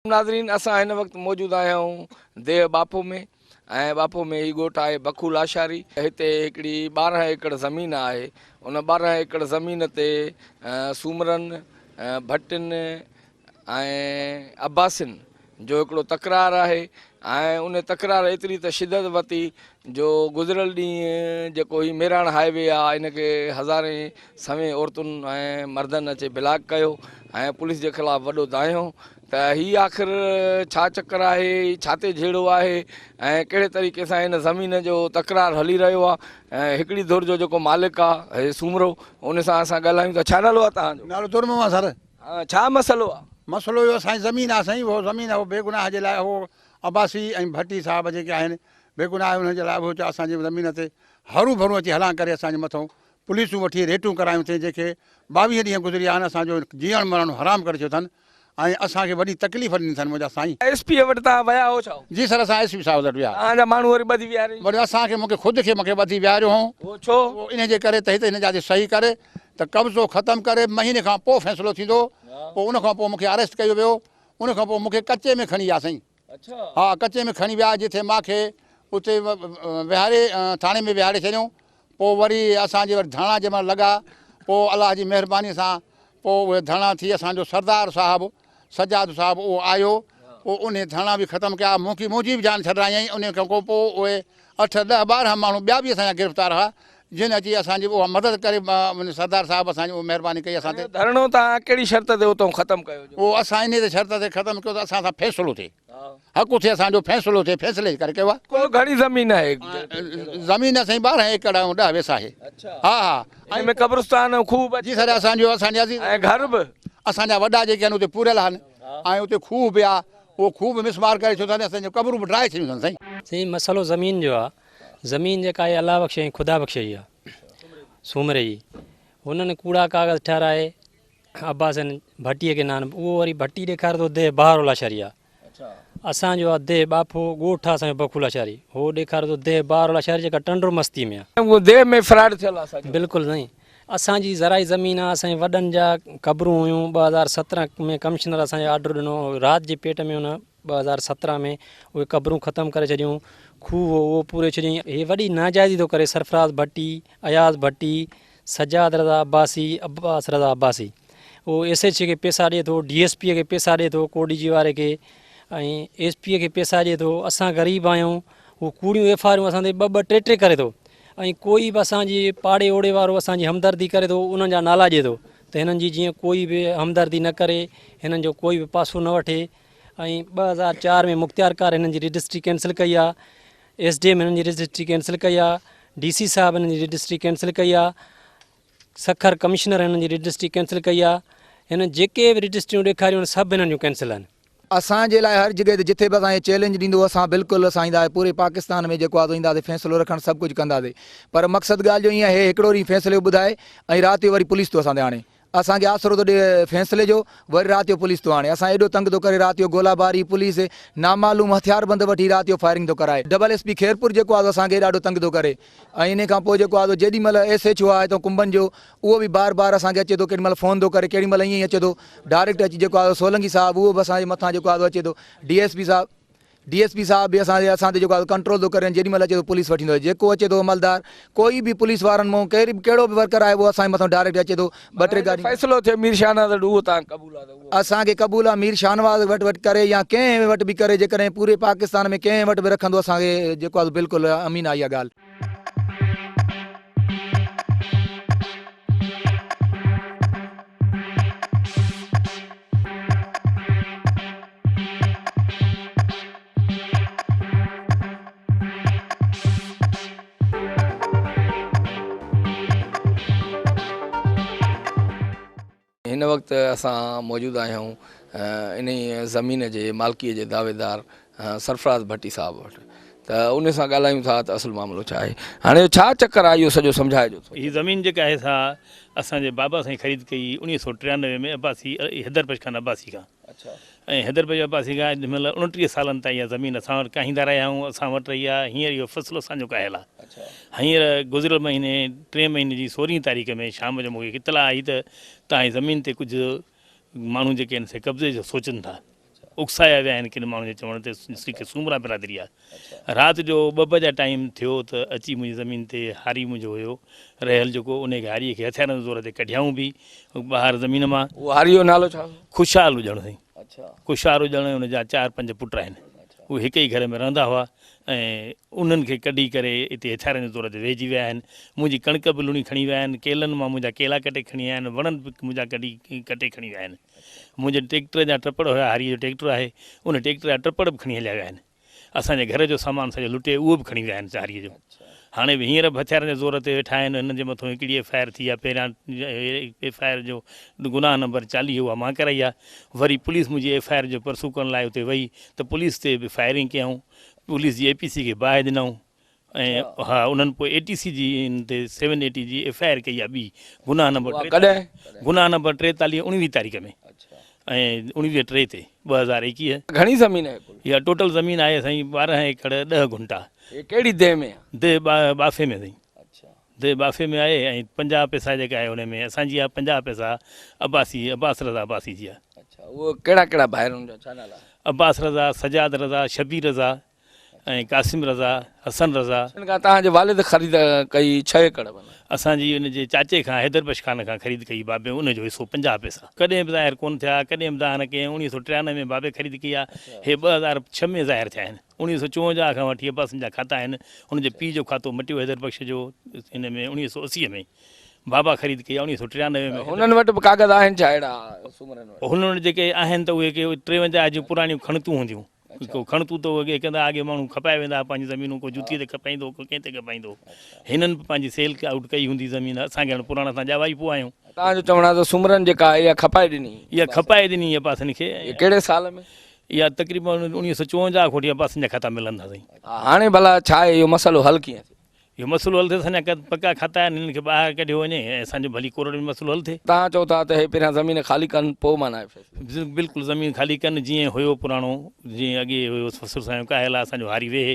ناظرين اسان هن وقت موجود آهيون ديهه ٻاڦو ۾ ۽ ٻاڦو ۾ هي ڳوٺ آهي بکو لاشاري هتي هڪڙي 12 ايڪڙ زمين آهي ان 12 ايڪڙ زمين تي سومرن ڀٽن ۽ عباسين جو هڪڙو تڪرار آهي ۽ ان تڪرار ايتري ته شدت ورتي جو گذريل ڏينهن جيڪو هي ميراڻ هاء وي آهي ان کي هزارين سوين عورتن ۽ مردن اچي بلاڪ ڪيو ۽ پوليس جي خلاف وڏو دانهيو ته هي آخر ڇا چڪر آهي، هي ڇا تي جهيڙو آهي ۽ ڪهڙي طريقي سان هن زمين جو تڪرار هلي رهيو آهي ۽ هڪڙي ڌر جو جيڪو مالڪ آهي سومرو ان سان اسان ڳالهايون ٿا ڇا نالو آهي توهان جو؟ نالو در محمد سر. ها ڇا مسئلو آهي؟ مسئلو اهو سائين زمين آهي سائين اهو زمين اهو بيگناهه جي لاء اهو عباسي ۽ ڀٽي صاحب جيڪي آهن بيگناهه انهن جي لاء اهو چيو اسان جي زمين تي هرو ڀرو اچي هلان ڪري اسان جي مٿو پوليسون وٺي ريٽون ڪرايون اٿئي جنهن کي 22 ڏينهن گذري ويا آهن اسان جو جيئڻ مرڻ حرام ڪري ڇڏيو اٿن ۽ اسان کي وڏي تڪليف ڏني اٿن منهنجا سائين. ايس پي وٽ توهان ويا هو ڇا؟ جي سر اسان ايس پي صاحب وٽ ويا. توهان جا ماڻهو وري ٻڌي ويهارين. وري اسان کي مونکي خود کي مونکي ٻڌي ويهاريو هون. اهو ڇو؟ اهو انهي جي ڪري ته هت هن جا تي صحيح ڪري ته قبضو ختم ڪري مهيني کان پوء فيصلو ٿيندو پوء ان کان پوء مونکي اريسٽ ڪيو ويو ان کان پوء مونکي ڪچي ۾ کڻي ويا سائين. ها ڪچي ۾ کڻي ويا جتي مان کي اتي ويهاري ٿاڻي ۾ ويهاري ڇڏيائون پوء وري اسان جي وري ڌرڻا جنهن مهل لڳا پوء الله جي مهرباني سان پوء اهي ڌرڻا ٿي اسان جو سردار صاحب سجاد صاحب اهو آيو پوء انهي ڌرڻا به ختم ڪيا مون کي منهنجي به جان ڇڏرايائين انهي کان پوء اهي اٺ ڏهه 12 ماڻهو ٻيا به اسان جا گرفتار هئا جن اچي اسان جي اها مدد ڪري سردار صاحب اسان جي اها مهرباني ڪئي اسان تي. ڌرڻو توهان ڪهڙي شرط تي اتان ختم ڪيو جو. اهو اسان انهي تي شرط تي ختم ڪيو ته اسان سان فيصلو ٿئي حق ٿئي اسان جو فيصلو ٿئي فيصلي جي ڪري ڪيو آهي. ڪل گهڻي زمين آهي. زمين اسان جي 12 ايڪڙ ۽ 10 ويسا آهي. ها ها. ان ۾ قبرستان ۽ کوهه به. جي سر اسان جو اسان جي عزيز. ۽ گهر به. اسان جا وڏا جيڪي آهن اتي پوريل آهن ۽ اتي کوهه به آهي اهو کوهه به مسمار ڪري ڇڏيو اٿن اسان جون قبرون به ڊاهي ڇڏيون اٿن سائين. سائين مسئلو زمين جو آهي زمين جيڪا آهي الله بخش ۽ خدا بخش جي آهي سومري جي هنن ڪوڙا ڪاغذ ٺهرائي عباسين ڀٽي کي نان اهو وري ڀٽي ڏيکاري ٿو ديهه بهارو لاشاري آهي اسان جو آهي ديهه ٻاڦو ڳوٺ آهي اسان جو بکو لاشاري هو ڏيکاري ٿو ديهه بهارو لاشاري جيڪا ٽنڊو مستي ۾ آهي. اهو ديهه ۾ فراڊ ٿيل آهي سڄو. بلڪل سائين اسان جي زرعي زمين آهي اسان جي وڏن جا قبرون هيون 2017 ۾ ڪمشنر اسان کي آرڊر ڏنو رات جي پيٽ ۾ ان 2017 ۾ اهي قبرون ختم ڪري ڇڏيون، کوهه هو اهو پوري ڇڏيائين. هي وڏي ناجائزي ٿو ڪري سرفراز ڀٽي، اياز ڀٽي، سجاد رضا عباسي، عباس رضا عباسي اهو ايس ايڇ اي کي پيسا ڏي ٿو، ڊي ايس پي کي پيسا ڏي ٿو، ڪوٽ ڊي جي واري کي ۽ ايس پي کي پيسا ڏي ٿو، اسان غريب آهيون هو ڪوڙيون ايف آريون اسان تي ٻه ٻه ٽي ٽي ڪري ٿو ۽ ڪوئي به اسان جي پاڙي اوڙي وارو اسان جي همدردي ڪري ٿو انهن جا نالا ڏي ٿو ته هنن جي جيئن ڪوئي به همدردي نه ڪري هنن جو ڪوئي به پاسو نه وٺي ۽ 2004 ۾ مختيارڪار هنن جي رجسٽري ڪينسل ڪئي آ، ايس ڊي ايم هنن جي رجسٽري ڪينسل ڪئي آ، ڊي سي صاحب هنن جي رجسٽري ڪينسل ڪئي آ، سکر ڪمشنر هنن جي رجسٽري ڪينسل ڪئي آ، هنن جيڪي به رجسٽريون ڏيکاريون آهن سڀ هنن جون ڪينسل آهن. اسان جي لاء هر جڳهه تي جٿي به اسان کي چئلينج ڏيندو اسان بلڪل اسان اينداسي پوري پاڪستان ۾ جيڪو آ سو اينداسي فيصلو رکڻ سڀ ڪجهه ڪنداسي پر مقصد ڳالهه جو ائين آهي هڪڙو ڏينهن فيصلو ٻڌائي ۽ رات جو وري پوليس ٿو اسان تي آڻي اسان کي آسرو ٿو ڏي فيصلي جو، وري رات جو پوليس ٿو آڻي. اسان ايڏو تنگ ٿو ڪري رات جو گولا باري، پوليس نامعلوم هٿياربند وٺي رات جو فائرنگ ٿو ڪرائي. ڊبل ايس پي خيرپور جيڪو آهي سو اسان کي ڏاڍو تنگ ٿو ڪري ۽ انهي کان پوء جيڪو آهي سو جيڏي مهل ايس ايڇ او آهي هتان ڪنبن جو اهو به بار بار اسان کي اچي ٿو ڪيڏي مهل فون ٿو ڪري ڪيڏي مهل ائين ئي اچي ٿو ڊائريڪٽ اچي جيڪو آهي سو سولنگي صاحب اهو به اسان جي مٿان جيڪو آهي سو اچي ٿو ڊي ايس پي صاحب ڊي ايس پي صاحب به اسان جي اسان تي جيڪو آهي ڪنٽرول ٿو ڪري جيڏي مهل اچي ٿو پوليس وٺي ايندو جيڪو اچي ٿو عملدار ڪوئي به پوليس وارن مون ڪير به ڪهڙو به ورڪر آهي اهو اسان جي مٿان ڊائريڪٽ اچي ٿو ٻه ٽي گاڏيون فيصلو ٿئي مير شاهنواز وٽ اهو توهان کي قبول آهي ته اهو اسان کي قبول آهي مير شاهنواز وٽ وٽ ڪري يا ڪنهن وٽ به ڪري جيڪڏهن پوري پاڪستان ۾ ڪنهن وٽ به رکندو اسان کي جيڪو آهي بلڪل امين آهي اها ڳالهه. هن وقت اسان موجود آهيون انهي زمين جي مالڪي جي دعويدار سرفراز ڀٽي صاحب وٽ ته ان سان ڳالهايون ٿا ته اصل معاملو ڇا آهي هاڻي اهو ڇا چڪر آهي اهو سڄو سمجهائجو ٿورو. هي زمين جيڪا آهي سا اسان جي بابا سائين خريد ڪئي 1993 ۾ عباسي حيدر بخش خان عباسي کان ۽ حيدر بخش عباسي کان اڄ مهل 29 سالن تائين اها زمين اسان وٽ ڪاهيندا رهيا آهيون اسان وٽ رهي آهي هينئر اهو فصل اسان جو ڪاهيل آهي هينئر گذريل مهيني ٽئين مهيني جي سورهين تاريخ ۾ شام جو مون کي اطلاع آئي ته توهان جي زمين تي ڪجهه ماڻهو جيڪي آهن سي قبضي جو سوچن ٿا. اڪسايا ويا آهن ڪن ماڻهن جي چوڻ تي جيڪي سومرا برادري آهي. رات جو ٻه بجا ٽائيم ٿيو ته اچي منهنجي زمين تي هاري منهنجو هيو رهيل جيڪو انهي کي هاريء کي هٿيارن جي زور تي ڪڍيائون به ٻاهر زمين مان. اهو هاريء جو نالو ڇا هو؟ خوشحال اڄڻ سائين. خوشحال اڄڻ ۽ ان جا چار پنج پٽ آهن. اهي هڪ ئي گهر ۾ رهندا هئا ۽ انهن کي ڪڍي ڪري اتي هٿيارن جي زور تي ويهجي ويا آهن. منهنجي ڪڻڪ به لڻي کڻي ويا آهن. ڪيلن مان منهنجا ڪيلا ڪٽي کڻي ويا آهن. وڻن به منهنجا ڪڍي ڪٽي کڻي ويا آهن. منهنجي ٽريڪٽر جا ٽپڙ هيا، هاريء جو ٽريڪٽر آهي، ان ٽريڪٽر جا ٽپڙ به کڻي هليا ويا آهن. اسان جي گهر جو سامان سڄو لٽي اهو به کڻي ويا آهن هاريء جو. هاڻي به هينئر به هٿيارن جي زور تي ويٺا آهن. هنن جي مٿو هڪڙي ايف I R ٿي آهي، پهريان ايف I R جو گناهه نمبر 40 اها مان ڪرائي آهي. وري پوليس منهنجي ايف I R جو پرسو ڪرڻ لاء اتي وئي ته پوليس تي به فائرنگ ڪيائون، پوليس جي اي پي سي کي باهه ڏنائون. ۽ ها انهن پوء اي ٽي سي جي ان تي سيون ايٽي جي ايف I R ڪئي آهي ٻي گناهه نمبر اها ڪڏهن؟ گناهه نمبر 43 19 تاريخ ۾ ۽ 19 ٽي تي 2021. گهڻي زمين آهي ڪل؟ اها ٽوٽل زمين آهي سائين 12 ايڪڙ 10 گهنٽا. هي ڪهڙي ديهه ۾ آهي؟ ديهه ٻافي ۾ سائين. ديهه ٻافي ۾ آهي ۽ 50 پئسا جيڪا آهي ان ۾ اسان جي آهي 50 پئسا عباسي عباس رضا عباسي جي آهي. اڇا اهو ڪهڙا ڪهڙا ڀائر ان جا ڇا نالا؟ عباس رضا، سجاد رضا، شبير رضا ۽ قاسم رضا، حسن رضا. ان کان توهان جي والد خريد ڪئي ڇهه ايڪڙ معنيٰ. اسان جي ان جي چاچي کان حيدر بخش خان کان خريد ڪئي بابي ان جو حصو 50 پئسا. ڪڏهن به ظاهر ڪونه ٿيا، ڪڏهن به دانهن نه ڪيائين، 1993 ۾ بابي خريد ڪئي آ، هي 2006 ۾ ظاهر ٿيا آهن. 1954 کان وٺي عباسين جا کاتا آهن، هن جي پيء جو کاتو مٽيو حيدر بخش جو ان ۾ 1980 ۾ بابا خريد ڪئي آ 1993 ۾. هنن وٽ به ڪاغذ آهن ڇا اهڙا سومرن وٽ؟ هنن وٽ جيڪي آهن ته اهي ڪي 53 جون پراڻيون کڻتون هونديون. ڪو کڻتو ته اڳي ڪندا اڳي ماڻهو کپائي ويندا ها پنهنجون زمينون ڪو جتيء تي کپائيندو هو ڪو ڪنهن تي کپائيندو هو هنن به پنهنجي سيل آئوٽ ڪئي هوندي زمين اسان کي هاڻي پراڻا اسان ڄاوا ئي پوء آهيون. توهان جو چوڻ آهي ته سومرن جيڪا اها کپائي ڏني. اها کپائي ڏني عباسين کي. اهي ڪهڙي سال ۾؟ اها تقريبن 1954 کان وٺي عباسين جا کاتا ملن ٿا سائين. هاڻي ڀلا ڇا آهي اهو مسئلو حل ڪيئن ٿيو؟ اهو مسئلو حل ٿئي اسان جا پڪا کاتا آهن انهن کي ٻاهر ڪڍيو وڃي ۽ اسان جو ڀلي ڪورٽ ۾ مسئلو حل ٿئي. توهان چئو ٿا ته هي پهريان زمين خالي ڪن پوء معنيٰ آهي فيصلو. بلڪل زمين خالي ڪن جيئن هيو پراڻو جيئن اڳي هيو فصل اسان جو ڪاهيل آهي اسان جو هاري ويهي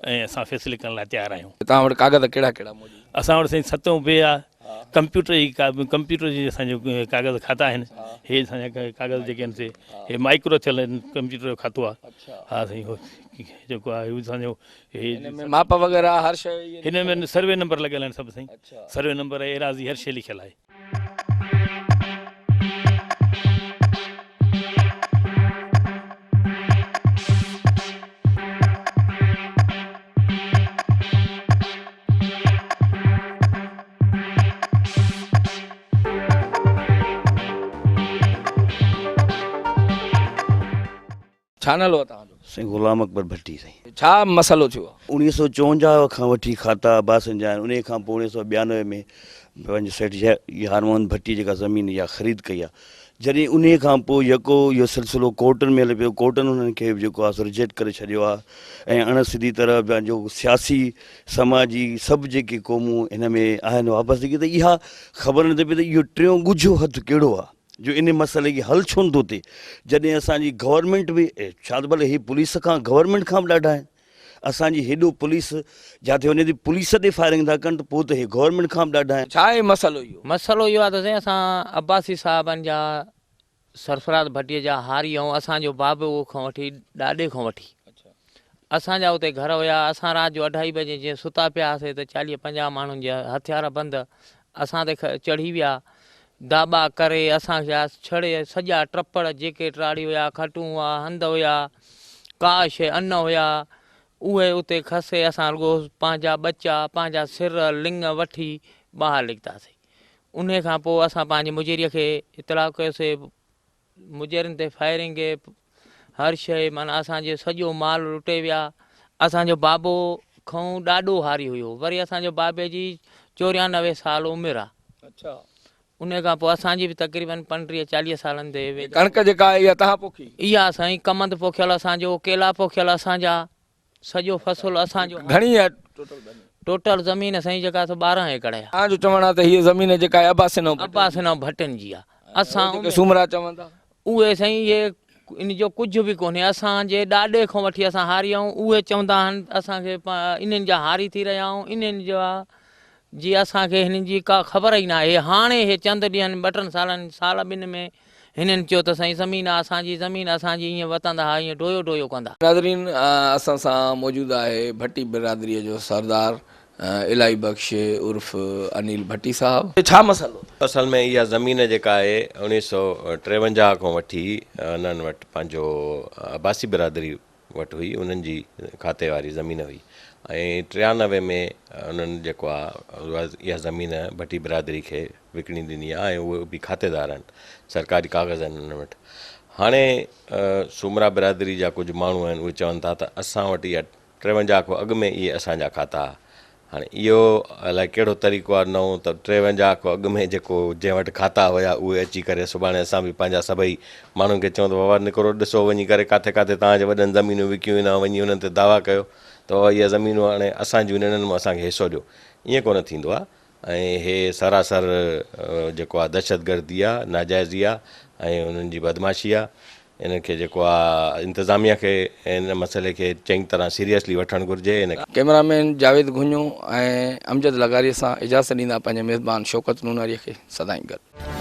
۽ اسان فيصلي ڪرڻ لاء تيار آهيون. توهان وٽ ڪاغذ ڪهڙا ڪهڙا موجود آهن؟ اسان وٽ سائين ستون بي آهي ڪمپيوٽر جي ڪمپيوٽر جي اسان جو ڪاغذ کاتا آهن هي اسان جا ڪاغذ جيڪي آهن سي هي مائڪرو ٿيل ڪمپيوٽر جو کاتو آهي ها سائين هو جيڪو آهي هو اسان جو هن ۾ ماپ وغيره هر شيء هن ۾ سروي نمبر لڳل آهن سڀ سائين سروي نمبر ايراضي هر شيء لکيل آهي. ڇا نالو آ توهان جو؟ سائين غلام اڪبر ڀٽي سائين. ڇا مسئلو ٿيو آ؟ 1954 کان وٺي کاتا عباسين جا آهن انهي کان پوء 1992 ۾ پنهنجي سيٺ يار محمد ڀٽي جيڪا زمين اها خريد ڪئي آ جڏهن انهي کان پوء يڪو اهو سلسلو ڪورٽن ۾ هلي پيو ڪورٽن انهن کي به جيڪو آ سو رجيڪٽ ڪري ڇڏيو آ ۽ اڻ سڌي طرح پنهنجو سياسي سماجي سڀ جيڪي قومون هن ۾ آهن وابستگي ته اها خبر نه ٿي پئي ته اهو ٽيون ڳجهو هٿ ڪهڙو آ جو ان مسئلي کي حل ڇو نٿو ٿئي جڏهن اسان جي گورنمينٽ به ڇا ته ڀلي هي پوليس کان گورنمينٽ کان به ڏاڍا آهن اسان جي هيڏو پوليس جاٿي وڃي ٿي پوليس تي فائرنگ ٿا ڪن ته پوء ته هي گورنمينٽ کان به ڏاڍا آهن. ڇا آهي مسئلو اهو؟ مسئلو اهو آهي ته سائين اسان عباسي صاحبن جا سرفراز ڀٽي جا هاري آهيون اسان جو بابو کان وٺي ڏاڏي کان وٺي اسان جا اتي گهر هيا اسان رات جو اڍائي بجي جيئن ستا پيا هئاسي ته چاليهه پنجاهه ماڻهن جا هٿيار بند اسان تي چڙهي ويا داٻا ڪري اسان کي ڇڙي سڄا ٽپڙ جيڪي ٽاڙي هيا، کٽون هئا، هنڌ هيا، ڪا شيء ان هيا، اهي اتي کسي اسان رڳو پنهنجا ٻچا، پنهنجا سر، لڱ وٺي ٻاهر نڪتاسين. انهي کان پوء اسان پنهنجي مجيريء کي اطلاع ڪيوسي. مجرم تي فائرنگ هر شيء معنيٰ اسان جو سڄو مال لٽي ويا اسان جو بابو کئون ڏاڏو هاري هيو وري اسان جو بابي جي 94 سال عمر آ اڇا ان کان پوء اسان جي به تقريبن 35 40 سالن تي ڪڻڪ جيڪا آهي اها تهان پوکي؟ اها سائين ڪمند پوکيل اسان جو ڪيلا پوکيل اسان جا سڄو فصل اسان جو. گهڻي آهي ٽوٽل زمين؟ ٽوٽل زمين سائين جيڪا سو 12 ايڪڙ آهي. توهان جو چوڻ آهي ته هيء زمين جيڪا آهي عباسين ۽ ڀٽن جي. عباسين ۽ ڀٽن جي آهي. اسان اهي جيڪي سومرا چون ٿا. اهي سائين اهي ان جو ڪجهه به ڪونهي. اسان جي ڏاڏي کان وٺي اسان هاري آهيون. اهي چوندا آهن اسان کي انهن جا هاري ٿي رهيا آهيون. انهن جا جي اسان کي هنن جي ڪا خبر ئي ناهي. هاڻي هي چند ڏينهن ٻه ٽن سالن سال ٻن ۾ هنن چيو ته سائين زمين آ اسان جي، زمين اسان جي ائين وتندا ها ائين ڊويو ڊويو ڪندا. ناظرين اسان سان موجود آهي ڀٽي برادريء جو سردار الاهي بخش عرف انيل ڀٽي صاحب. ڇا مسئلو اٿو؟ اصل ۾ اها زمين جيڪا آهي 1953 کان وٺي انهن وٽ پنهنجو عباسي برادري وٽ هئي انهن جي کاتي واري زمين هئي ۽ 93 ۾ انهن جيڪو آهي اها زمين ڀٽي برادري کي وڪڻي ڏني آهي ۽ اهي به کاتيدار آهن سرڪاري ڪاغذ آهن انهن وٽ هاڻي سومرا برادري جا ڪجهه ماڻهو آهن اهي چون ٿا ته اسان وٽ اها 53 کان اڳ ۾ اهي اسان جا کاتا ها. هاڻي اهو الائي ڪهڙو طريقو آهي نئون ته 53 کان اڳ ۾ جيڪو جنهن وٽ کاتا هيا اهي اچي ڪري سڀاڻي اسان به پنهنجا سڀئي ماڻهن کي چئون ته بابا نڪرو ڏسو وڃي ڪري ڪاٿي ڪاٿي توهان جي وڏن زمينون وڪيون آهن وڃي انهن تي دعويٰ ڪيو ته بابا اهي زمينون هاڻي اسان جون آهن انهن مان اسان کي حصو ڏيو. ائين ڪونه ٿيندو آهي ۽ هي سراسر جيڪو آهي دهشتگردي آهي ناجائزي آهي ۽ انهن جي بدمعاشي آهي انهن کي جيڪو آ انتظاميا کي ان مسئلي کي چڱي طرح سيريسلي وٺڻ گهرجي ان. ڪئميرا مين جاويد گهنڃو ۽ امجد لغاري سان اجازت ڏيندا پنهنجي ميزبان شوڪت نوناري کي سدائين گڏ.